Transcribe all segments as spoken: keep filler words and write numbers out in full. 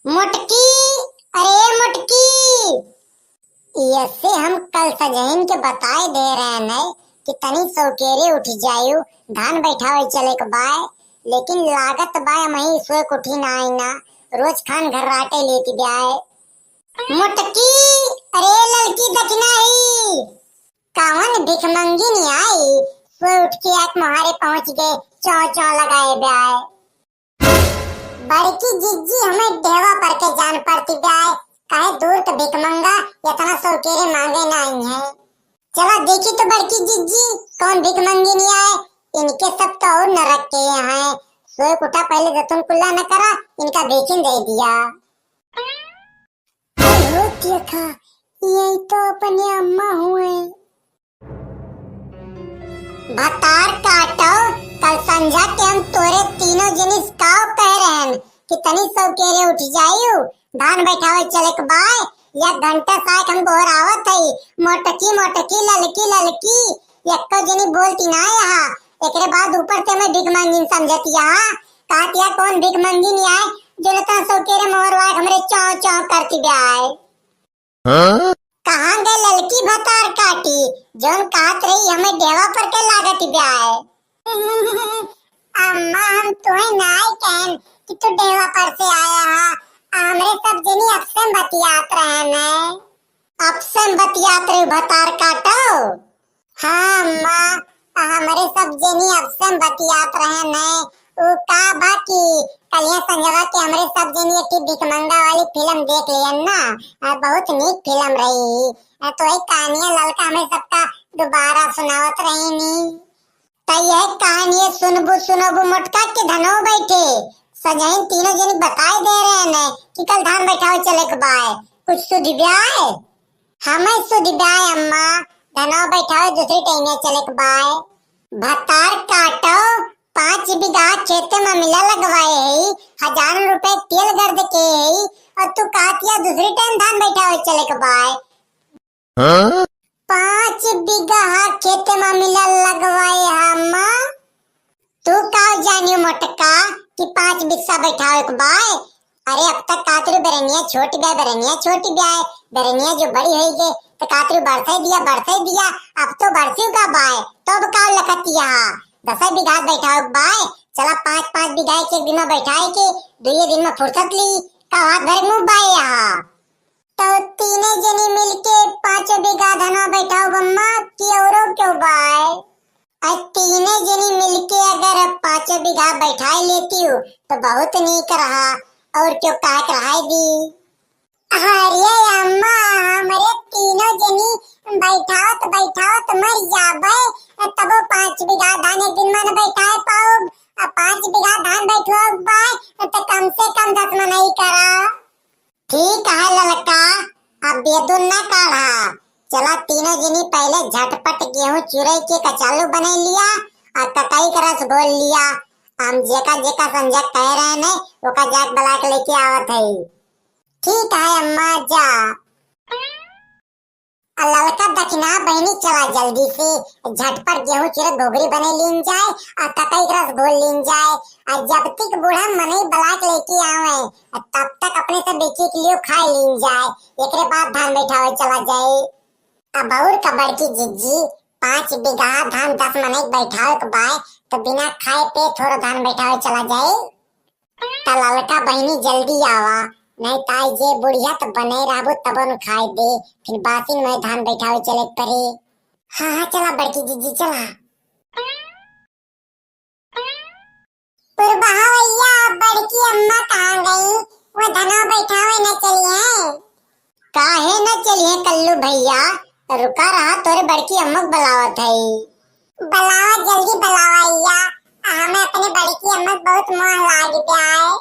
मोटकी, अरे मोटकी, यसे हम कल सजहिन के बताए दे रहे न कि तनी सौकेरे उठ जायु, धान बैठावे चले के बाय, लेकिन लागत बाय हमही सोए के उठी नाई ना, रोज खान घर्राटे लेती ब्याय। मोटकी, अरे ललकी दखिना ही, कवन भिखमंगिन आई, सोए उठ के आक मोहारे पहुँच गए, चौं चौं लगाए ब्याय। बड़की जिज्जी हमें ढेवा पर के जान पड़ती ब्याय, काहे दूर के भिखमंगा इतना सौकेरे मांगे नाई है। चला देखी तो बड़की जिज्जी कौन भिखमंगिन आए, इनके सब तो और नरक के हैं। सोए के उठा पहले दतुन कुल्ला न करा, इनका भिखिन दे दिया। अरे हो देखा, यही तो अपने अम्मा हुए। भतार काटो, कल संझा के हम तोरे तीनों जनिस काव कह रहन कि तनी सौकेरे उठ जायु, धान बैठावे चले के बाय, या घंटा साय हम गोहरावत हई, मोटकी मोटकी, ललकी ललकी, एक्को जनी बोलती ना यहाँ। एकरे बाद ऊपर से मैं भिखमंगिन समझतिया, कहतिया कौन भिखमंगिन आए, जो इतना सौकेरे मोहरवा हमरे चौं चौं करती ब्याय। हाँ? कहाँ गए ललकी भतार काटी, जौन कहत रही हमें ढेवा पर के लागत ब्याय। अम्मा, हम तुहे नाय कहन कि तू ढेवा पर से आया हा, हमरे सब जनी आपसे बतियात रहन है। आपसे बतियात रही भतार काटो? हाँ अम्मा, हमरे सब जनी आपसे बतियात रहन है। उ का बा कि कलिया संझवा के हमरे सब जनी एक ठी भिखमंगा वाली फिल्म देख लियन ना, आ, बहुत नीक फिल्म रही। आ, तो एक कहानिया ललका हमरे सबका दोबारा सुनावत रही नी। त यह कहानिया सुनबू सुनबू मोटका के धनो बैठे, सजहिन तीनों जनी बताए दे रहन है कि कल धान बैठावे चले के बाय, कुछ सुधि ब्याय। हमें सुधि ब्याय अम्मा, धनवा बैठावे दूसरी टहनिया चले के बाय। भतार काटो, पाँच बीघा खेते में मिला लगवाए है, हजारों रुपए तेल गर्द के है, और तू कहतिया दूसरी टाइम धान बैठावे चले के बाय। हाँ? पाँच बीघा खेते में मिला लगवाए है अम्मा। तू का जानियो मोटका कि पाँच बिस्सा बैठावे के बाय? अरे अब तक कातरू बेरनिया छोट ब्याय, बेरनिया छोट ब्याय, बेरनिया जो बड़ी होई गई तो कातरू बरसे दिया, बरसे दिया, अब तो बरसी का बाय, तो अब का लखतिया हा? दसे बीघा बैठावे के बाय, चला पाँच पाँच बीघा एक एक दिन में बैठाए के, दुइये दिन में फुर्सत ली, का हाथ भर मुँह बाय यहाँ। तो तीने जनी मिलके पाँचों बीघा धनवा बैठाओ अम्मा कि औरो क्यों बाय? अरे तीने जनी मिलके अगर पाँचों बीघा बैठाए लेती हो तो बहुत नीक रहा, और क्यों काहे के रहाई दी? अरे अम्मा, हमरे तीनों जनी बैठावत बैठावत मर जाबे, तबो पाँच बीघा धान एक दिन में न बैठाए पाउब, आ पाँच बीघा धान बैठवाउब बाय, तो कम से कम दस मनई करा। ठीक है ललका, अब बेदुन न काढ़ा। चला तीनों जनी पहले झटपट गेहूं चुरई के कचालू बने लिया और ककई के रस घोल लिया। हम जेका जेका संझा कह रहे हैं, ओका जाके बला के लेके आवत है। ठीक है अम्मा, जा। आ ललका दखिना बहिनी, चला जल्दी से झटपट गेहूं चुरई घुघरी बने लीन जाए और ककई के रस घोल लीन जाए। और जब तक बूढ़ा मनई बला के लेके आवे, तब तक अपने से बेची के लियो खाए लीन जाए, एकरे बाद धान बैठावे चला जाए। अब और का बड़की जिज्जी, पाँच बीघा धान दस मनई बैठावे के बाय, तो बिना खाए पे थोड़ा धान बैठावे चला जाए। त ललका बहिनी जल्दी आवा, नहीं ताई जे बुढ़िया त बने रहबो तबो न खाए दे, फिर बासिन में धान बैठावे चले के पड़े। हाँ, हाँ, चला बड़की जिज्जी, चला। पुरबहा भैया, बड़की अम्मा कहाँ गई? वो धनवा बैठावे न चली है। काहे न चलिए कल्लू भैया, रुका रहा, तोरे बड़की अम्मा के बुलावत है। बुलावा, जल्दी बुलावा अइया, हमें अपने बड़की अम्मा के बहुत मोह लाग गया है।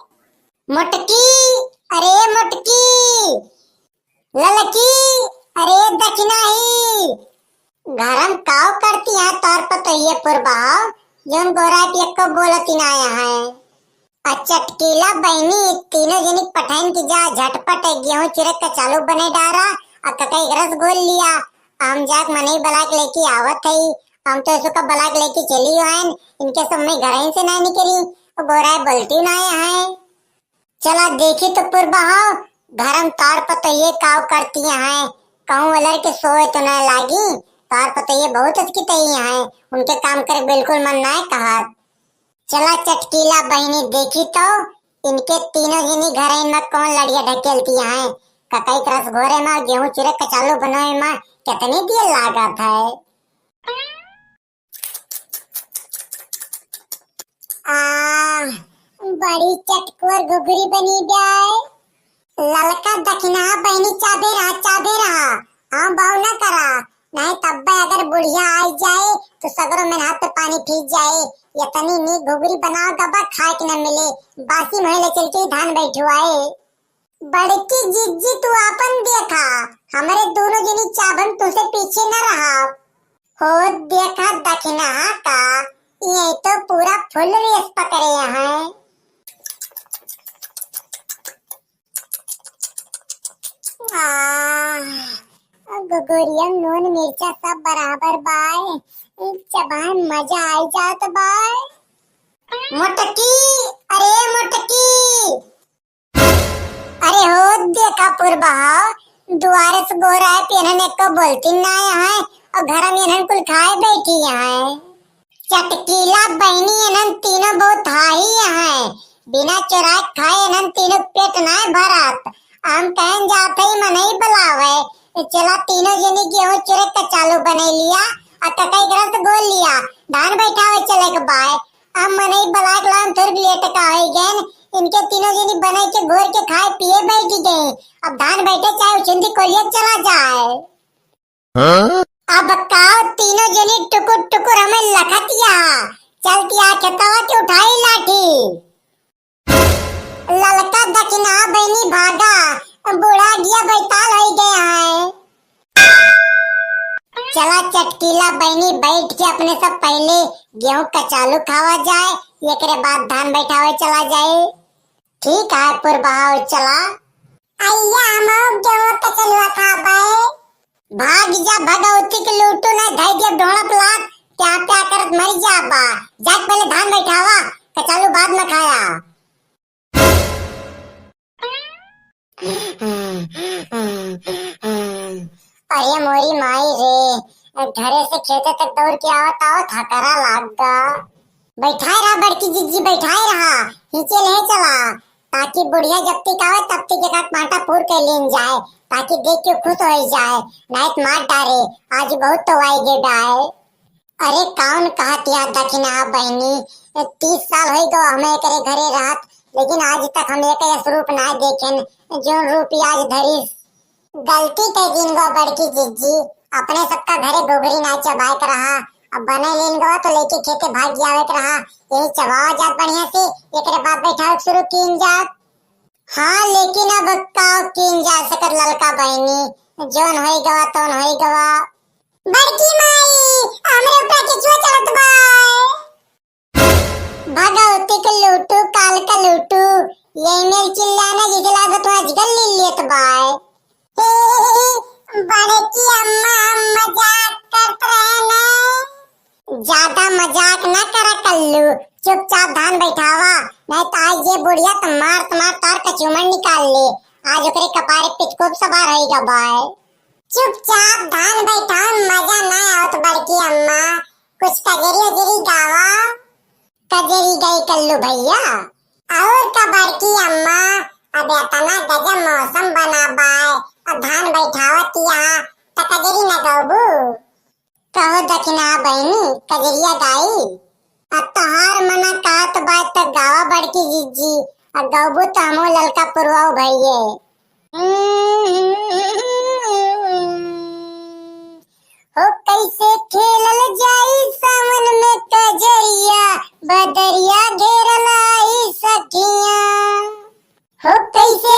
मोटकी, अरे मोटकी, ललकी, अरे दखिना ही, घर में काव करती है तोर पतोहिए पुरबहाव, जौन गोरा पियक्को बोलती ना है। आ चटकीला बहिनी, तीनों जनी पठाइन की जा, झटपट एक गेहूं चुरक के चालू बने डारा, आ ककई के रस घोल लिया। हम जाक मनई बलाक लेके आवत हई, हम तो इसको बलाक लेके चली आयन, इनके सब में घर ही से ना निकली, वो गोरा बोलती ना है। चला देखी तो पुरबा हो, घरम तार पतोहिए काव करती हैं, कहूँ वलर के सोए तो न लागी, तार पतोहिए बहुत अचकित ही हैं, उनके काम करे बिल्कुल मन नाय कहत। चला चटकीला बहिनी देखी तो, इनके तीनों जनी घरइन में कौन लड़िया ढकेलती हैं, ककई के रस घोरे में, गेहूं चुरे कचालू बनावे में कितनी देर लागत है। आ, बड़ी चटकोर घुघरी बनी ब्याय। ललका दखिनहा बहिनी चाबे रहा, चाबे रहा। हाँ, बाऊ ना करा, नहीं तब्बे अगर बुढ़िया आई जाए तो सगरो में हाथ पे पानी फीस जाए। इतनी नीक घुघरी बनाओ गबा खाए के न मिले, बासी में ले चल के धान बैठुआए। बड़की जिज्जी तू आपन देखा, हमरे दोनों जनी चाबन तुसे पीछे न रहा। हो देखा दखिनहा का, ये तो पूरा फुल रेस पकड़े हैं। आह, घुघरिया नून मिर्चा सब बराबर बाय, चबाए मजा आई जात बाय। मोटकी, अरे मोटकी, अरे हो देखा पुरबा, दुआरे से गोहराए पे इन्हन एको बोलती ना है, और घर में इन्हन कुल खाए बैठी हैं। चटकीला बहिनी इन्हन तीनों बहुत हाही हैं, बिना चोराए खाए इन्हन तीनों पेट ना भरत। हम कहन जात ही मनई बुलावे, चला तीनों जनी गेहूं चुरे कचालू बने लिया, और ककई के रस घोल लिया, धान बैठावे चले के बाय। अब मनई बलाक लान थोड़ी लेट का होई गए, इनके तीनों जनी बने के घोर के खाए पिए बैठ गए। अब धान बैठे चाहे उछुंदी कोलिया चला जाए। हाँ? अब काव तीनों जनी टुकुर टुकुर हमें लखतिया, चलतिया खेतवा के उठाई लाठी। ललका दखिनहा बहिनी भागा, बूढ़ा गिया बैताल होई गया है। चला चटकीला बहिनी बैठ के अपने सब पहले गेहूं कचालू खावा जाए, एकरे बाद धान बैठावे चला जाए। ठीक है पुरबहाव चला। अइया हम गेहूं कचलुआ खाबे। भाग जा भगवती के लूटू, नहीं धई दिया ढोड़त लात, प्या प्या करत मर जाबा। जाके पहले धान बैठावा, कचालू बाद में खाया। अरे मोरी माई रे, घरे से खेते तक दौड़ के आवत आवत हकरा लाग गा। बैठाए रहा बड़की जिज्जी, बैठाए रहा, नीचे ले चला, ताकि बुढ़िया जब तक आवे तब तक एक आध पांटा पूर के लीन जाए, ताकि देख के खुश हो जाए, नहीं तो मार डारे, आज बहुत तो आई गे डाए। अरे कौन कहत या दखिनहा बहिनी, तीस साल होई गो हमें एकरे घरे रहत, लेकिन आज तक हम एक ऐस रूप ना देखेन, जो रूप आज धरिस। गलती कइ दिन गो बड़की जिज्जी, अपने सबका घरे घुघरी ना चबाए के रहा, अब बने लीन गो तो लेके खेते भाग जावे के रहा, यही चबावा जात बढ़िया से, एकरे बाद बैठावे के शुरू कीन जात। हाँ, लेकिन अब का कीन जा सकत ललका बहिनी, जोन होई गवा तोन होई गवा। बड़की माई, हमरे ऊपर केचुआ चढ़त बा। भगवती के लूटू, काल का लूटू, ये मेल चिल्लाना जिसला तो तू अजगर ले लेत बाय। बड़की अम्मा, हम मजाक करत रहे ना। ज्यादा मजाक ना करा कल्लू, चुपचाप धान बैठावा, नहीं तो आज ये बुढ़िया तो मार मार तार कचूमर निकाल ले। आज ओकरे कपारे पिचकोप सवार होई गा बाय। चुपचाप धान बैठाओ, मजा ना आवत बड़की अम्मा, कुछ कजरी उजरी गावा। कजरी गई कल्लू भैया। और का बड़की अम्मा, अब इतना गजब मौसम बना बाय, अब धान बैठावत यहाँ, त कजरी न गौबू? कहो दखिनहा बहिनी, कजरिया गाई? अब तोहार मना कहत बा त गावा बड़की जिज्जी, अब गौबू त हमो ललका पुरवाऊ भइये। हो कैसे खेलल जाई सावन में कजरिया, बदरिया घेरल आई सखिया। हो कैसे